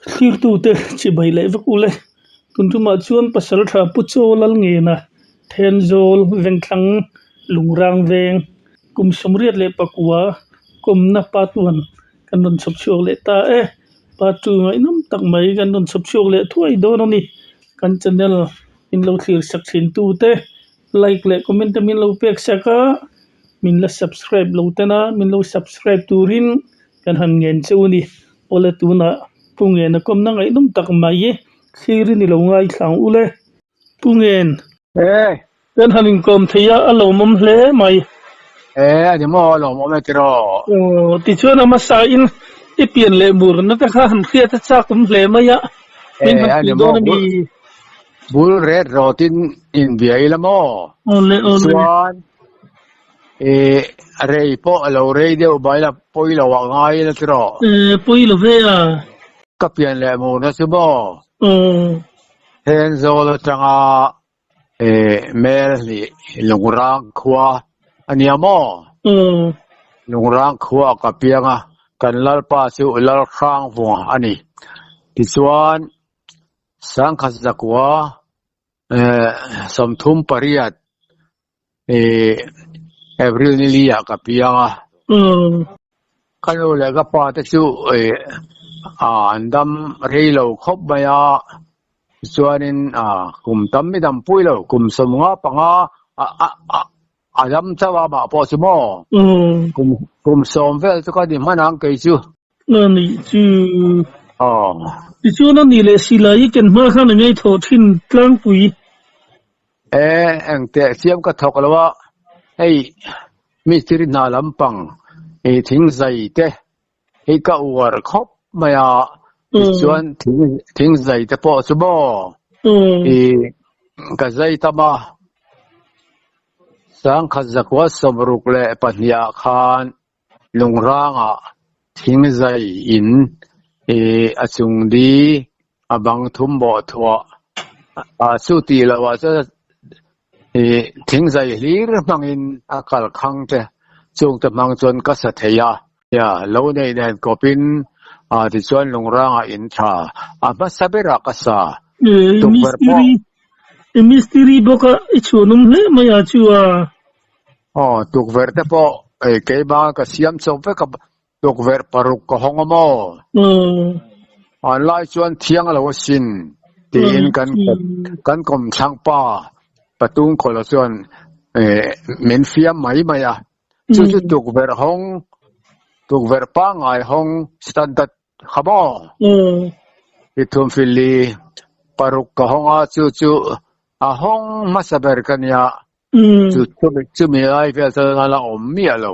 Thlirtute chibai leh vek ule. Tun tumah chuan Pasaltha Pu Chaw Lalngena Thenzawl Vengthlang Lungrang Veng kum 84 kawmna part one kan rawn chhawp chhuak leh ta e. Part two ngaihnawm tak mai kan rawn chhawp chhuak leh thuai dawn a ni. Kan channel min lo thlir sak thin tute like leh comment te min lo pek sak a, min la subscribe lo ten a min lo subscribe turin kan han ngen che u a ni. Awle tunah Pu Ngena kawmna ngaihnawm tak mai thlir i ni lo ngaithla ang ule. Pu Ngen. E. Kan han inkawm thei a, a lawmawm hle mai. E, a ni maw, a lawmawm e tiraw. Aw, tichuan a hmasa in i pian leh murna te kha han hriat a chak awm hle mai a, min han E, a ni puih maw, dawn a mi. Bul ret rawtin inbia ila maw? Awle, awle. Chuan E, rei pawh a lo rei deuh mai la, pawi lo ah ngai ila tiraw? E, pawi lo ve a. Ka pian leh murna chu maw? Aw. Thenzawl atanga e, mel hnih Lungrang khua a nia maw? Aw. Lungrang khua ka piang a, kan Lalpa chu Lalhrangvunga a ni. Tichuan, Sangkhat zakua e, 38 April ni li ah ka piang a. Ka nu leh ka pa te chu an dam rei lo khawp mai a, tichuanin kum tam mi dam pui lo, kum 55 a dam chauh a mah pawh chu maw? Kum 10 vel chu ka ni hman ang kei chu. A nih chu. Tichuan a nih leh silai i ken hma khan a ngei thawh thin tlangpui. E, engteh siam ka thawk lo a, hei mistiri hna lampang i thing zai te hi ka uar khawp mai a, tichuan thing zai te pawh chu maw i ka zai tam a, 1962 ah khan Lungrangah thing zai in i a chung di a bang thum bawh thuah a chu tih loh ah chuan i thing zai hlir hmangin a kal khang te chung te hmang chuan ka sa thei a. Nia, lo nei nen kawpin a tichuan Lungrangah in tha a hmasa berah ka sa tukverh pawh. I mistiri bawk a i chhuanawm hle mai a chu a. Aw, tukverh te pawh ei keimah ka siam chawp vek a, tukverh paruk ka hawng a maw? An lai chuan thiang lo asin tiin kan kan kawmthlang pa Patung Khawla chuan min fiam mai mai a, chu chu tukverh hawng, tukverh pangngai hawng standard kha maw? I thumfilli paruk ka hawng a, chu chu a hawng hmasa ber ka nia. Chu chumi lai vel chuan a la awm miah lo.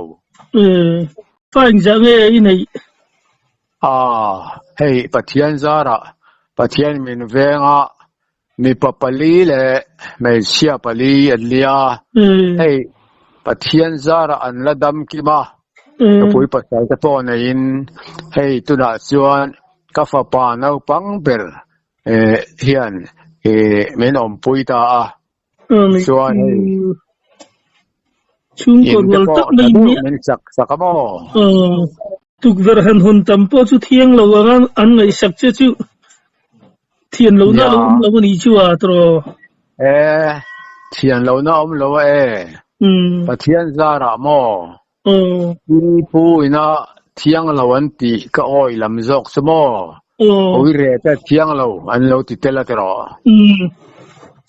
Fa engzah nge i neih? Ah, hei Pathian zarah Pathian min venga mipa pali leh hmeichhia pali an nia. Hei Pathian zarah an la dam kim a, nupui pasal te pawh neiin hei tunah chuan ka fapa naupang ber hian min awmpui ta a. Chuan hei Chhungkaw in te rual pawh tak tha mai deuh nia. min chak sak a maw? Aw, tukverh han hawn tam pawh chu thiang lo anga an ngaihsak che chu thian lohna a lo awm lo a nih chu a tawh. E, thian lohna a awm lo a e. Pathian zarah maw? Aw. Pi pu ina thiang lo an tih ka awi lam zawk chu maw? Aw. Awi re te thiang lo an lo ti tel a tiraw?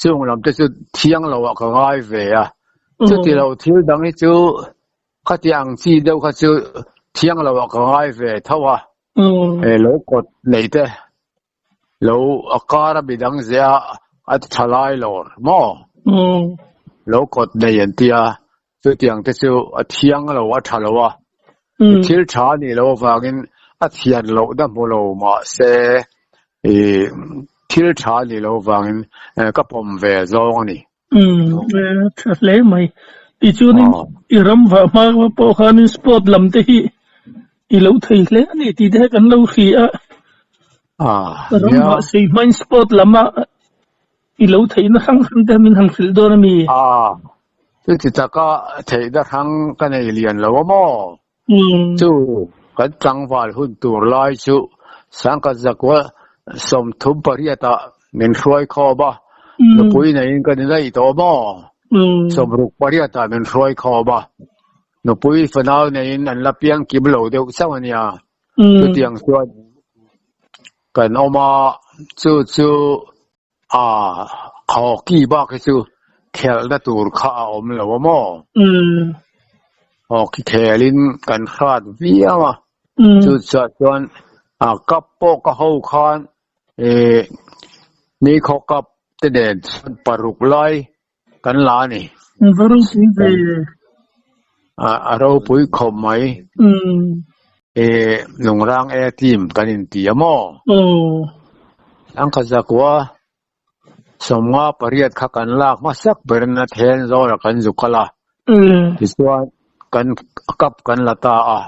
Chung lam te chu thiang lo ah ka ngai ve a. Chuti lo thil dang hi chu khati ang chi deuh kha chu thiang lo ah ka ngai ve tho a. E lo kawt nei te lo a kar a midang zia a tha lai lawr maw? Lo kawt nei an tia chutiang te chu a thiang lo a tha lo a. Thil tha a nih loh avangin a thian loh na hmu lo mahse i thil tha a nih loh avangin ka pawm ve zawng a ni. Tha hle mai. Tichuanin i ram vah hma pawh khanin sport lam te hi i lo thei hle a ni tih te kan lo hria a. Ram vah sei hmain sport lama i lo theihna hrang hrang te min han hrilh dawn a mi? Chuti taka theihna hrang ka nei lian lo a maw? Chu kan tlangval hun tur lai chu Sangkhat zakua. 38 ah min hruai khawm a, nupui neiin ka ni daih tawh maw? 68 ah min hruai khawm a, nupui fanau neiin an la piang kim lo deuh chauh a nia. Chutiang chuan kan awm a, chu chu a hockey bak hi chu khelhna tur kha a awm lo a maw? Hockey khelin kan hrat viau a, chu chuah chuan a cup pawh ka ho khan ih nikhaw cup te nen chuan paruk lai kan la a ni. Va ropui ve. A ropui khawp mai. Ih Lungrang A team kan inti a maw? Sangkhatzakua 58 kha kan lak hmasak berin a then zawra kan zu kal a, tichuan kan cup kan la ta a.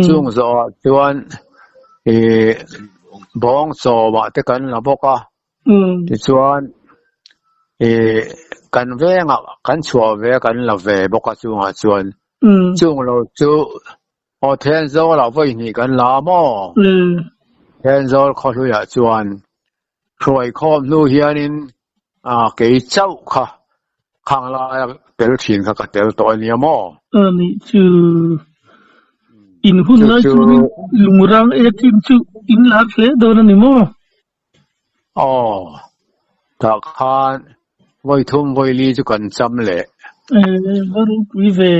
Chung zawhah chuan ih bawng chawmah te kan la bawk a, tichuan ih kan vengah kan chhuah ve a kan la ve bawk a chungah chuan chung lo chu Aw Thenzawl ah vawi hnih kan la maw? Thenzawl khawhluiah chuan hruai khawm hnu hianin kei chauh kha khang laia tel thin kha ka tel tawh a nia maw? A nih chu in hun lai chuanin lungrang ek in chu in lar hle dawn a ni maw? Aw, tah khan vawi thum vawi li chu kan cham leh. E, va ropui ve.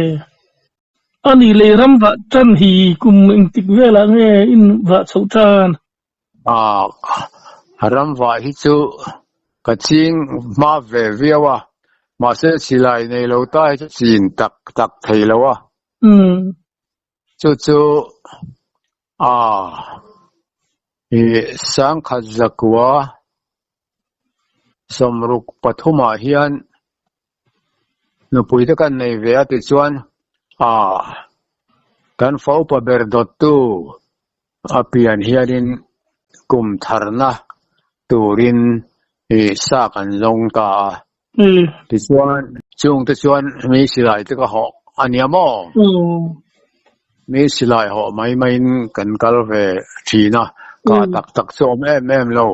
A nih leh ram vah tan hi kum engtik velah nge in vah chhoh tan? Ah, ram vah hi chu ka ching hma ve viau a, mahse silai nei lo ta hi chu chin tak tak thei lo a. Chu chu ah i 1963 ah hian Nupui te kan nei ve a tichuan ah kan fa upa ber dawttu a pian hianin kum tharna turin ih sa kan zawng ta a. Tichuan chung te chuan mi silai te ka hawh a nia maw? Mi silai hawh mai maiin kan kal ve thin a, kah tak tak chu awm em em lo.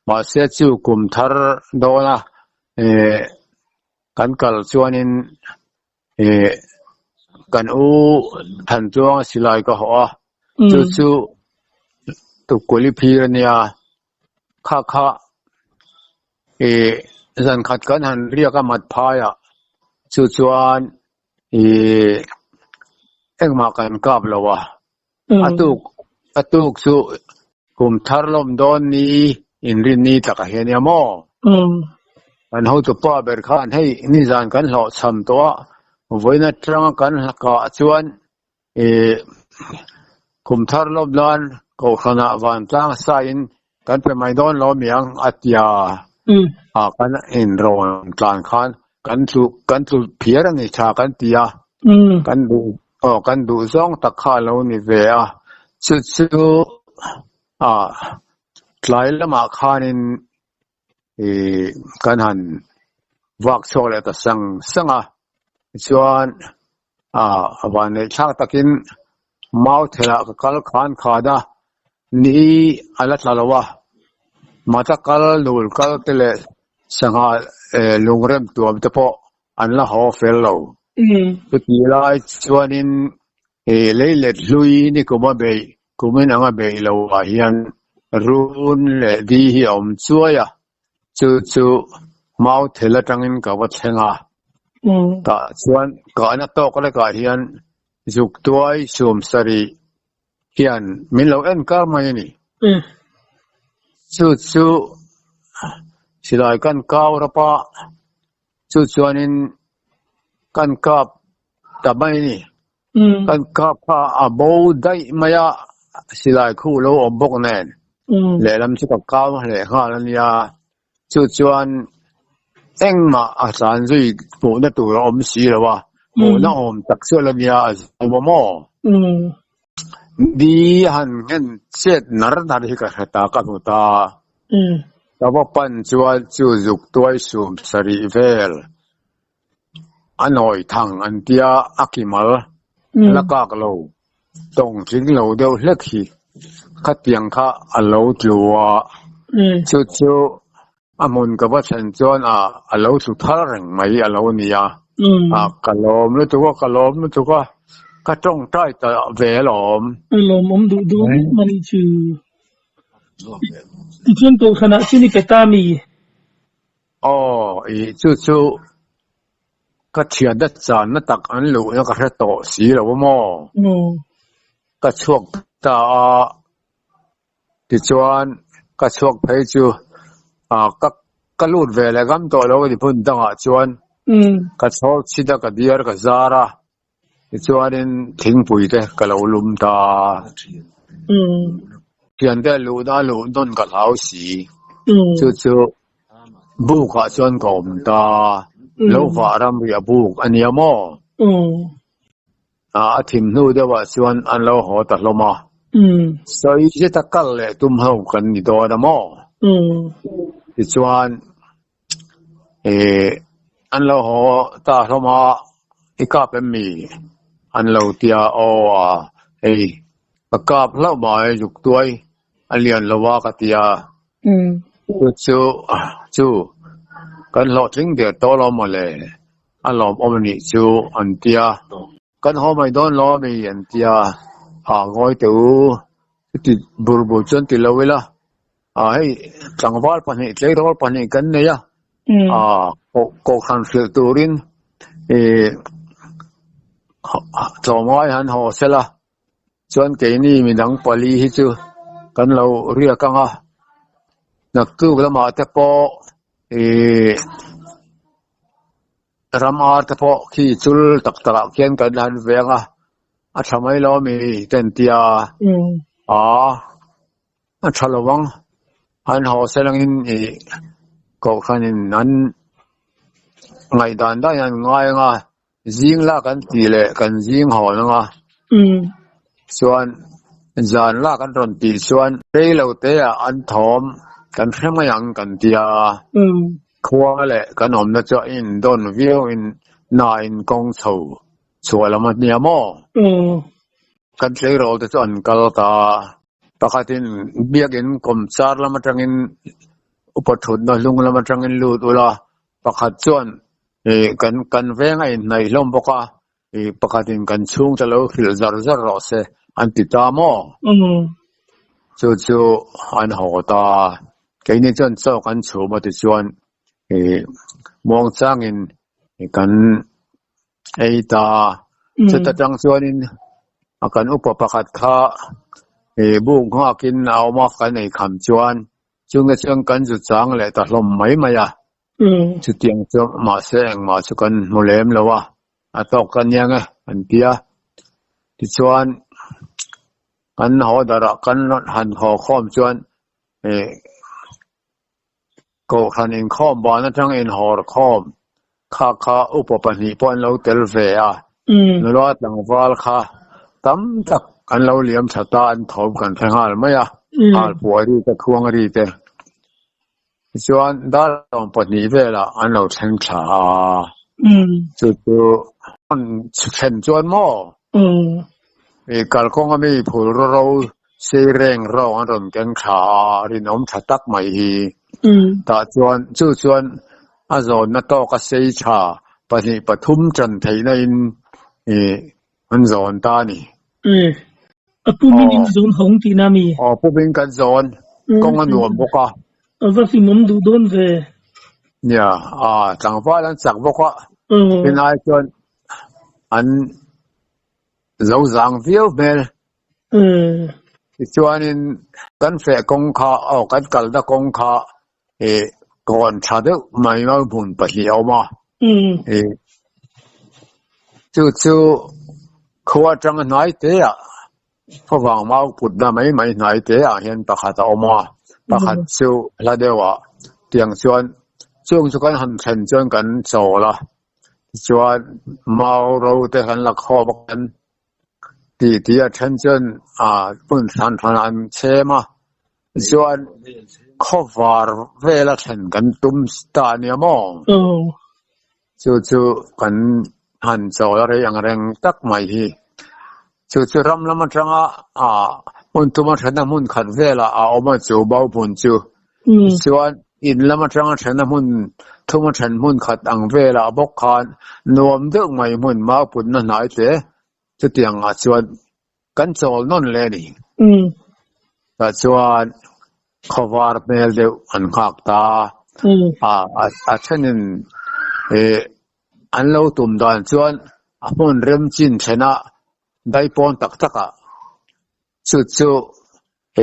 Mahse chu kum thar dawna Ih kan kal chuanin ih kan u Thanchuanga silai ka hawh a, chu chu Tukuli phir a nia, kha kha ih zan khat kan han riak a mat phaiah chu chuan ih engmah kan kap lo a, a tuk a tuk chu kum thar lawm dawn ni inrinni takah hian nia maw? Kan hotupa ber khan hei nizan kan hlawhchham tawh a, vawiin atanga kan kah chuan ih kum thar lawm nan kohhranah vantlang sain kan pe mai dawn lo miang a tia a kan inrawn tlan khan kan tlu kan tlu phiar a ni tha kan ti a kan duh aw kan duh zawng tak kha a lo ni ve a chu chu ah tlai lamah khanin ih kan han vak chhuak leh ta sang sang a tichuan ah vanneih thlak takin mau thelah ka kal khan khan a ni a la tla lo a mata kal nul kal te leh sangha eh lungrem tuam te pawh an la haw fel lo chutih lai chuanin ih leilet hlui ni kum a beih kumin anga beih loh ah hian run leh di hi a awm chuai a chu chu mau thel atangin ka va thleng a tah chuan kahna tawk lekah hian zuk tuai sum sarih hian min lo en kar mai a ni. Chu chu silai kan kau rap a, chu chuanin kan kap ta mai a ni. Kan kap kha a bo daih mai a, silai khu lo awm bawk nen lehlam chu ka kau leh nghal a nia. Chu chuan engmah a tlan zui hmuhna tur a awm si lo a, hmuhna awm tak chu a la nia a zo a maw? Ni han nghen chet nar nar hi ka hre ta ka hmu ta. Ka va pan chuan chu zuk tuai sum sarih vel a nawi thang an tia a kimal la kak lo tawng tling lo deuh hlek hi khatiang kha a lo tlu a. Chu chu a hmun ka va thlen chuan a a lo tlu thar reng mai a lo ni a. A ka lawm lutuk a, ka lawm lutuk a, ka tawngtai ta ve alawm. A lawmawm duh duh em a nih chu. Tichuan Kohhranah chuan i pe ta mi? Aw, i chu chu ka thiante channa tak an luhna ka hre tawh si lo a maw? Ka chhuak ta a, tichuan ka chhuak phei chu ka ka lut ve leh ngam tawh lo a ni hmun dangah chuan ka chhawr chhit a, ka diar ka zar a, tichuanin thingpui te ka lo lum ta a. Thiante luhna luh nawn ka hlau si, chu chu buk ah chuan ka awm ta a, lo vah ramriah buk a nia maw? A thim hnu deuhah chuan an lo haw ta hlawm a. Sawi zeta kal leh tum ho kan ni dawn a maw? Tichuan an lo haw ta hlawm a, i kap em mi? An lo ti a, aw a, hei ka kap hlauh mai zuk tuai a lian lo a ka ti a. Chu chu chu kan hlawhtling der tawh lo mawle. A lawmawm a nih chu an ti a. Kan haw mai dawn lo a mi an ti a. Ha ngawi teh u, chuti bur bur chuan ti lo ila. A hei tlangval pahnih tleirawl pahnih kan nei a. A kohhran hrilh turin ih tlawmngai han haw sela. Chuan keini midang pali hi chu kan lo riak ang a. Naktuk lamah te pawh ih ram ar te pawh khi chul tak tak ah khian kan han veng a, a tha mai lo ami te an tia a, a tha lo ang. An haw sel angin ih kohhran in an ngaihdan daih an ngai ang a. Zing lak an tih leh kan zing hawn anga chuan zan lak an rawn tih chuan rei lo te ah an thawm kan hre mai ang kan ti a, khua leh kan awmna chu a indawn viau in na in kawng chho chhuah lam a nia maw? Kan tleirawl te chu an kal ta a, pakhatin biakin kawmchar lam atangin upa thutna hlung lam atangin lut ula pakhat chuan Ih kan kan veng a inhnaih hlawm bawk a, ih pakhatin kan chhungte lo hrilh zar zar rawh se an ti ta maw? Chu chu an haw ta a, keini chuan chaw kan chhum a tichuan ih muangchangin kan ei ta a, chuta tang chuanin a kan upa pakhat kha ih buk nghakin a awm a kan eikham chuan chungte chuan kan zu chang leh ta hlawm mai mai a. Chutiang chu mahse engmah chu kan hmu lem lo a, a tawk ka nia nge an ti a. Tichuan kan haw darah kan han haw khawm chuan ih Kohhran inkhawm ban atang inhawr khawm kha kha upa pahnih pawh an lo tel ve a, nula tlangval kha tam tak an lo liam tha ta an thawm kan hre nghal mai a, halpuah ri te khuang ri te. Tichuan darlawng pahnih velah an lo thleng thla a, chu chu an thlen chuan maw i kalkawng ami phul ro sei reng rawng an rawn keng thla a, rinawm tha tak mai hi. Tah chuan chu chuan a zawnna tawk a sei tha pahnih pathum chan theihna in i an zawn ta a ni. A pumin in zawn hawng tihna a mi? Aw, pumin kan zawn. Kawng a nuam bawk a. A va hlimawm duh dawn ve. Nia, a tlangval an chak bawk a. Tin ai chuan an zo zang viau hmel. Tichuanin kan feh kawng kha, aw kan kalna kawng kha ih kawn tha deuh mai mai hmun pahnih a awm a. Ih chu chu khua atanga hnai te ah khawvang mau putna mai mai hnai te ah hian pakhat a awm a, pakhat chu hla deuh ah tiang chuan chung chu kan han thlen chuan kan chawl a, tichuan mau ro te kan la khawm a kan Tih tih a then chuan ah hmun hran hran an chhem a, chuan khawvar vela thlen kan tum ta a nia maw? Chu chu kan han chawl a rei ang reng tak mai hi. Chu chu ram lam atanga ah hmun tuma thlenna hmun khat velah a awm a chu bo hmun chu. Tichuan, in lam atanga thena hmun thuma then hmun khat ang velah bawk khan nuam deuh mai hmun mau putna hnai te chutiang ah chuan kan chawl nawn leh a ni. Tah chuan khawvar hmel deuh an nghak ta a, a thenin ih an lo tum dan chuan a hmun rem chin thenah daipawn tak takah chu chu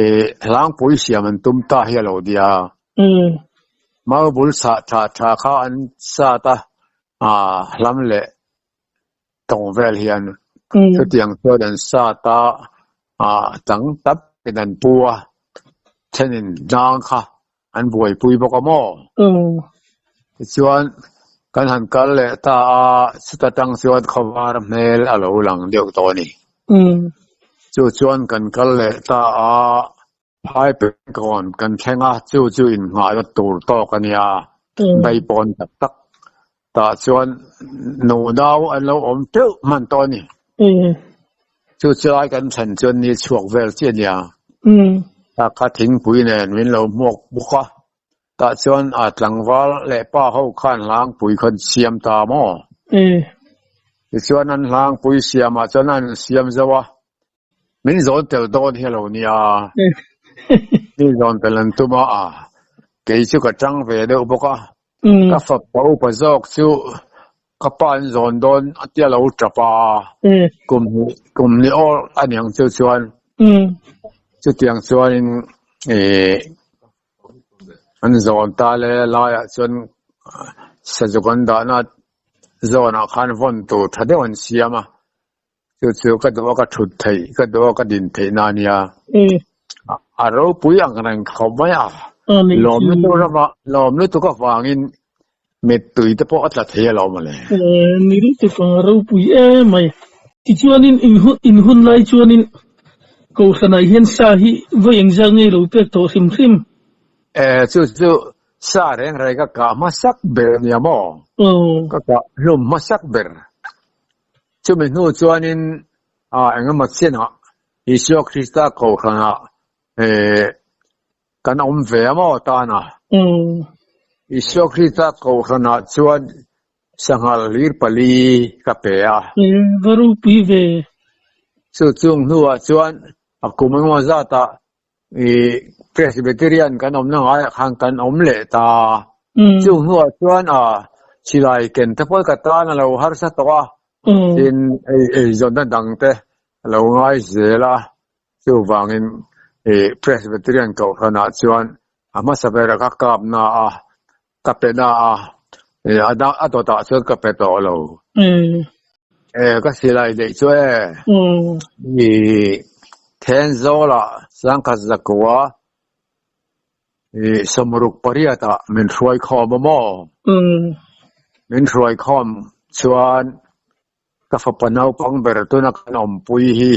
ih hlangpui siam an tum ta hi a lo nia. Mau bul chhah tha tha kha an sat a, hlam leh tawng vel hian chutiang chuan an sat a, tang tap in an pu a, thenin hnang kha an buaipui bawk a maw? Tichuan kan han kal leh ta a, chuta tang chuan khawvar hmel a lo lang deuh tawh a ni. Chu chuan kan kal leh ta a, Phaipekawn kan thleng a, chu chu innghahna tur tawk a nia, daipawn tak tak tah chuan nu nau an lo awm teuh hman tawh a ni. Chu chulai kan thlen chuan ni chhuak vel chiah a nia. Tah kha thingpui nen min lo hmuak bawk a, tah chuan a tlangval leh pa ho khan hlangpui kha an siam ta maw? Tichuan an hlangpui siamah chuan an siam zo a, Min zawn tel dawn hi a lo nia. Min zawn tel an tum a, kei chu ka tang ve deuh bawk a. Ka fapa upa zawk chu ka pa an zawn dawn a tia lo tap a, kum kum ni awr a niang chu chuan chutiang chuanin ih an zawn ta le laiah chuan sazuk an dahna zawnah khan vawn tur tha deuh an siam a. Chu chu ka duh a ka thut theih, ka duh a ka din theih na nia. A ropui ang reng khawp mai a. Lawm lutuk rama, lawm lutuk avangin mittui te pawh a tla thei alawm mawle. Ni lutuk ang a ropui em mai. Tichuanin in hun lai chuanin Kohhranah hian sa hi vawi engzat nge lo pek tawh hrim hrim? Chu chu sa reng reng ka kah hmasak ber ania maw? Ka kah hlum hmasak ber. Chumi hnu chuanin engemaw chinah Isua Krista Kohhranah kan awm ve a maw tana? Isua Krista Kohhranah chuan sanghal hlir pali ka pe a. Va ropui ve. Chu chung hnuah chuan a kum engemaw zatah Presbyterian kan awmna ngaiah khan kan awm leh ta. Chung hnuah chuan a silai ken te pawh ka tan a lo harsa tawh a, tin eizawnna dang te a lo ngai zel a, chuvangin Presbyterian kohhranah chuan a hmasa berah ka kap na a, ka pe na a, a dawtah chuan ka pe tawh lo. Ka silai daih chu e, i Thenzawlah Sangkhat Zakua i sawmruk pariatah min hruai khawm a maw? Min hruai khawm chuan ka fapa naupang ber tuna kan awmpui hi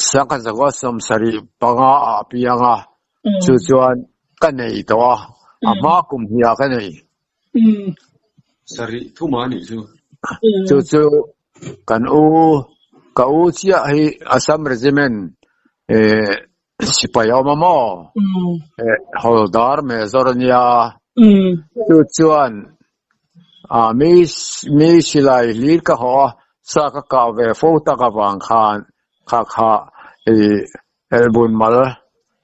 Sangkhat Zakua sawmsarih panga ah piang a, chu chuan ka nei tawh a, a hma kum hniah ka nei. Sarih thuma nih chu. Chu chu kan u ka u chiah hi Assam Regiment eh sipai a awm a maw? Eh Hawldar Major a nia. Chu chuan ah mi mi silai hlir ka haw a sa ka kah ve fo tak avang khan kha kha ih Elbun mal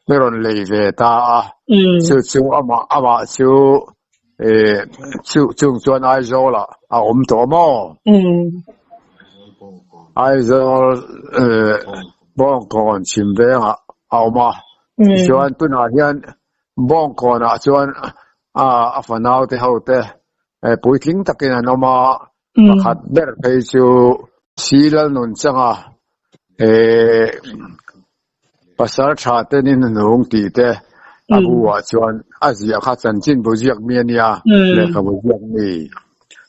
mi rawn lei ve ta a, chu chu amah amah chu ih chu chung chuan Aizawl ah a awm tawh maw? Aizawl ih Bawngkawn chhim veng ah a awm a, tichuan tunah hian Bawngkawn ah chuan a fanau te ho te puitling takin an awm a, Pakhat ber phei chu Silal nun changa eh pasal tha te nin hnung tih te a bu ah chuan a ziah kha chanchin bu ziak mi a nia, lehkhabu ziak mi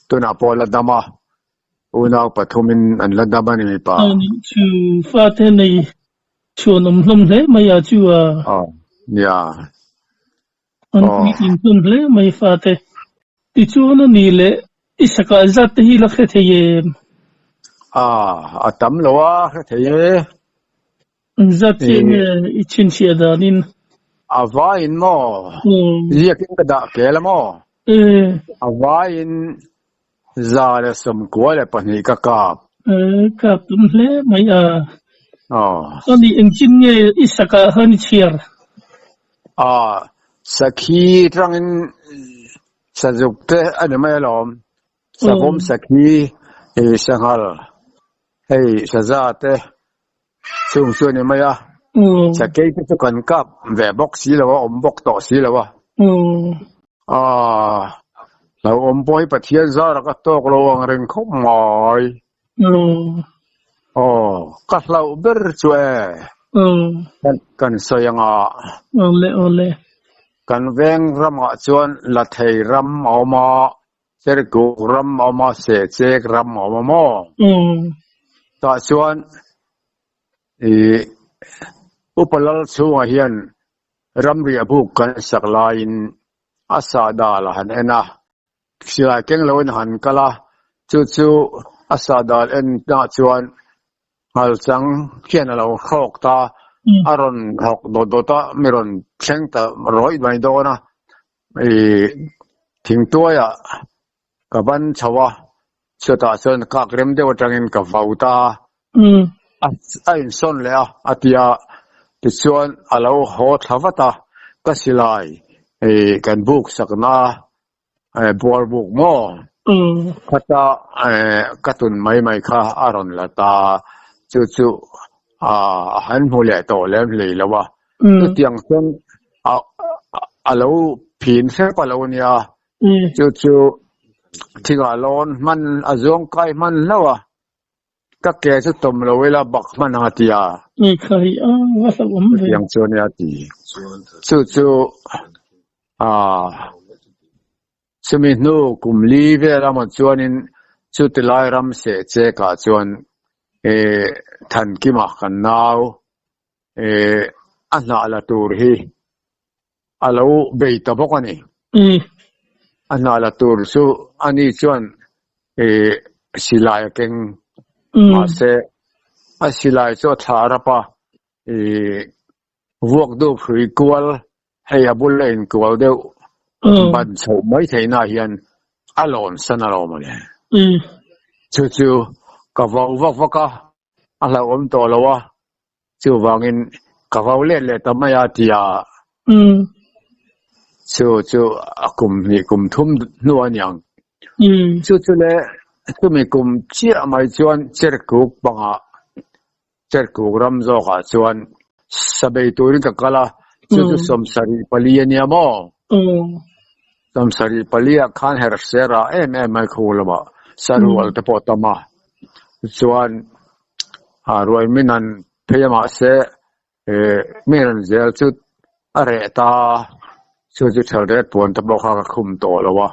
tunah pawh la dam a, unau pathum in an la dam a ni mipa. Chu fate nei chhuanawm hlawm hle mai a chu a. Aw nia. An puitling hlawm hle mai fate. Tichuan a ni leh i sakah zat te hi la hre thei em? A, a tam lo a, hre thei e. An zat chiah nge i chhinchhiah danin? A vaiin maw? Ziakin ka dah kel a maw? A vaiin 192 ka kap. Kap tum hle mai a. Ani engchin nge i sakah khan i chhiar? A, sakhi tangin sazuk te a ni mai alawm. Savawm sakhi, sanghal, hei saza te chung chu a ni mai a. Sakei te chu kan kap ve bawk si lo a, awm bawk tawh si lo a. Aaa, hlauhawm pawh hi Pathian zara ka tawk lo ang reng khawp mai. Aw, ka hlauh ber chu e. Kan sawi anga. Awle, awle. Kan veng ramah chuan Lathei ram a awm a, Cherkuk ram a awm a, Sehchek ram a awm a maw? Tah chuan ih Upa Lal chhungah hian ramriah buk kan sak laiin a sahdal a han en a, silai keng loin a han kal a, chu chu a sahdal en hnaah chuan Nghalchang hian a lo hrawk ta, a rawn hawk dawt dawt a, mi rawn thleng ta rawih mai dawn a, ih thingtuaiah ka ban chho a, chutah chuan kak rem deuh atangin ka vau ta a, a insawn leh a, a ti a, tichuan a lo haw thla vat a, ka silai ih kan buk sakna Buar buk maw? Khata ka tun mai mai kha a rawn la ta, chu chu a han hmu leh tawh lem hlei lo a. Chutiang chuan a lo phin hrep a lo nia, chu chu thingah lawn hman a zuang kai hman hlauh a. Ka ke chu tawm lo ila bak hman ang a ti a. Khai a va hlauhawm ve. Chutiang chu ania ti. Chu chu aa chumi hnu kum li vel amaw chuanin chuti lai ram seh chek ah chuan eh Thankima kan nau eh a hnah la tur hi a lo bei ta bawk a ni. A hnah la tur chu ani chuan ih silai a keng mahse a silai chu a thlah rap a, ih vuak dup hrui kual hei a bul a inkual deuh ban chhoh mai theihna ah hian a lawn san a lo mawle. Chu chu ka vau vak vak a, a hlauhawm tawh lo a, Chuvangin ka vau let leh ta mai a tia chu chu a kum hnih kum thum hnu a niang. Chu chu le chumi kum chiah mai chuan Cherkuk pangah Cherkuk ram zawkah chuan sabei turin ka kal a, chu chu 74 a nia maw? 74 ah khan herhsera em em mai khu lamah sarual te pawh tam a, chuan A ruai min han phei a mahse eh mi rawn zel chu a reh ta chu chu thel ret puan te pawh kha ka khum tawh lo a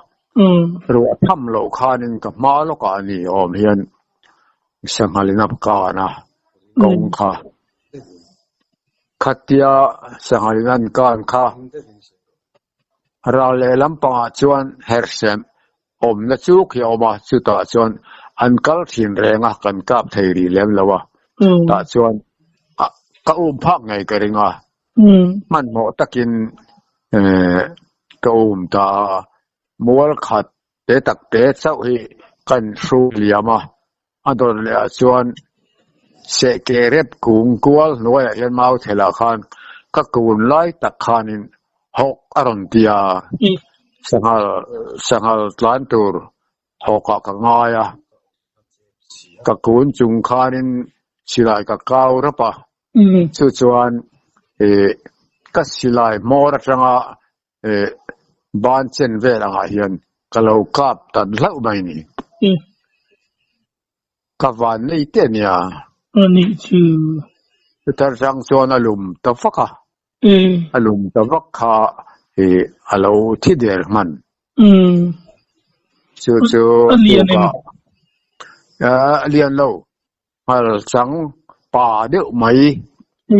ruah tham loh khanin ka hma lawkah a ni awm hian sanghal in a kan a kawng kha khatia sanghal in an kan kha ral lehlam pangah chuan herhsem Awmna chu khi a awm a, chutah chuan an kal thin reng a, kan kap thei rih lem lo a, tah chuan ka um phak ngei ka ring a, hmanhmawh takin ka um ta a, mual khat te tak te chauh hi kan hru liam a, a dawn leh ah chuan sehke rep kung kual hnuaiah hian mau thelah khan ka kun lai tak khanin hawk a rawn ti a, sanghal sanghal tlan tur hawkah ka ngai a, ka kun chung khanin silai ka kau rap a, chu chuan ih ka silai hmawr atanga Eh, ban chen vel angah hian ka lo kap tan hlauh mai ni. Ka van nei te ania. A nih chu. Chutar chang chuan a lum ta vak a. A lum ta vak kha eh a lo thi der hman. Chu chu A lian em? A lian lo. Nghal chang pa deuh mai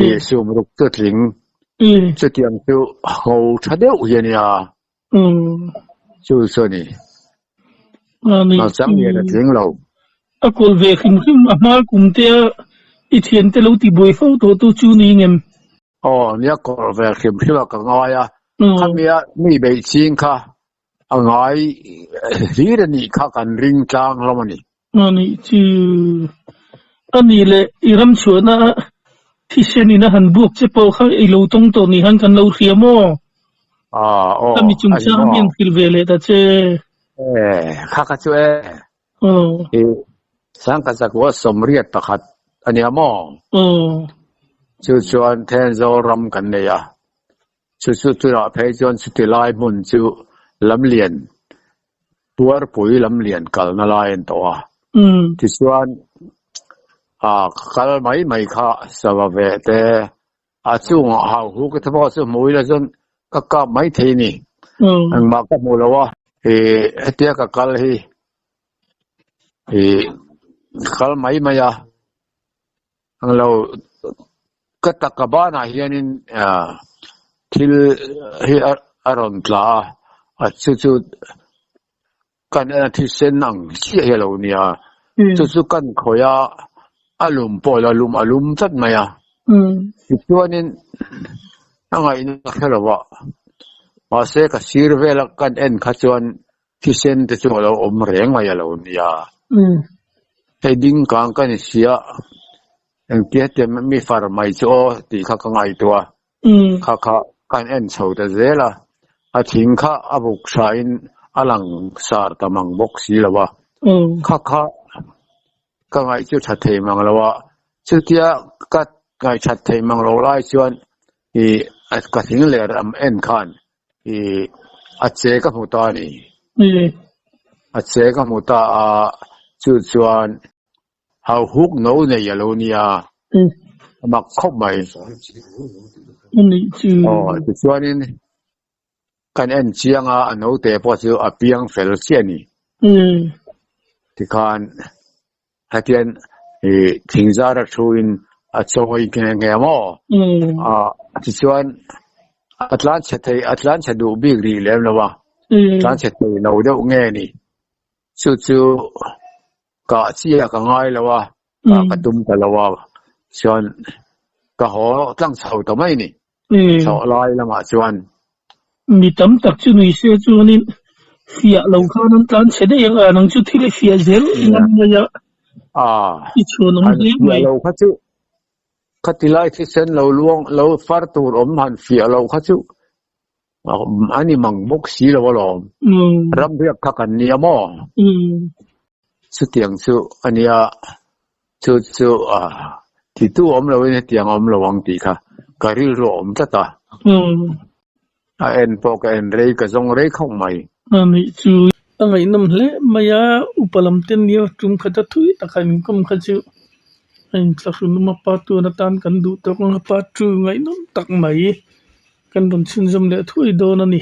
ih sumruk chu tling chutiang chu ho tha deuh hi a nia chu chu a ni. Nghal chang lian a tling lo. A kawl ve hrim hrim a hma kum te a i thiante lo ti buai fo tawh tu chu ni ngem? Aw nia kawr ve hrim hrim a ka ngai a, khamia mi beih ching kha a ngai hlir a nih kha kan ring tlang hlawm a ni. A nih chu a nih leh i ram chhuahna thisen in a han buak che pawh kha i lo tawng tawh ni khan kan lo hria maw? Aw Ka mi a ni chungchang maw? hi an hrilh ve leh ta che. E kha kha chu e. Aw. I Sangkachakua 81 a nia maw? Aw. Chu chuan Thenzawl ram kan nei a, chu chu tunah phei chuan chuti lai hmun chu lamlian Puarpui lamlian kalna lai an tawh a. Tichuan ah ka kal mai mai kha sava ve te a chungah hau hu ka pawh chu hmu ila chuan ka kap mai thei a ni. Engmah ka hmu lo a, ih hetia ka kal hi ih ka kal mai mai a, englo ka taka banah hianin ah thil hi a rawn tla a, a chu chu Kan en a thisen ang chiah hi a lo nia, chu chu kan khawih a, a lum pawh la lum a lum tlat mai a. Tichuanin a ngaihna ka hre lo a, mahse ka sir vela kan en kha chuan thisen te chu a lo awm reng mai a lo nia. Hei ding kang ka ni sia, engtia tia mi far mai chu aw tih kha ka ngaihtuah a. Kha kha kan en chho ta zel a, a thing kha a buk thain a lang sar ta mang bawk si lo a, kha kha ka ngaih chu tha thei mang lo a, chutia ka ngaih that thei mang lo lai chuan ih ka thing ler am en khan ih a che ka hmu ta a ni. A che ka hmu ta a, chu chuan Hau huk no nei a lo nia, a mak khawp mai. Aw, tichuanin kan en chiang a, a note pawh chu a piang fel chiah a ni. Tikhan hetian ih thingzar a thuin a chawi nghe nghe maw? Tichuan a tlanchhe thei, a tlanchhe duh bik rih lem lo a, tlanchhe thei lo deuh nge ni. Chu chu Kah chiah ka ngai lo a, kah ka tum ta lo a, chuan ka haw tlang chho ta mai ni, chhoh lai lamah chuan. Mi tam tak chu nui se chuanin fiah lo khan an tlan chhe daih ang a, nang chu thil i fiah zel ngam mai a, i chhuan awm hle mai. Fiah lo kha chu khati lai thisen lo luang lo far tur awm han fiah lo kha chu a ni mang bawk si lo alawm. Ramriak kha kan nia maw? Chutiang chu a nia, chu chu titu awm loin hetiang a awm lo ang tih kha ka rilru a awm tlat a. A en pawh ka en rei ka zawng rei khawp mai. A nih chu a ngaihnawm hle mai a, upa lam te nia tum khat a thui taka inkawm kha chu a inthlahrunawm a pa tuan atan kan duh tawk ang a, pa tu ngaihnawm tak mai. Kan rawn chhunzawm leh thuai dawn a ni.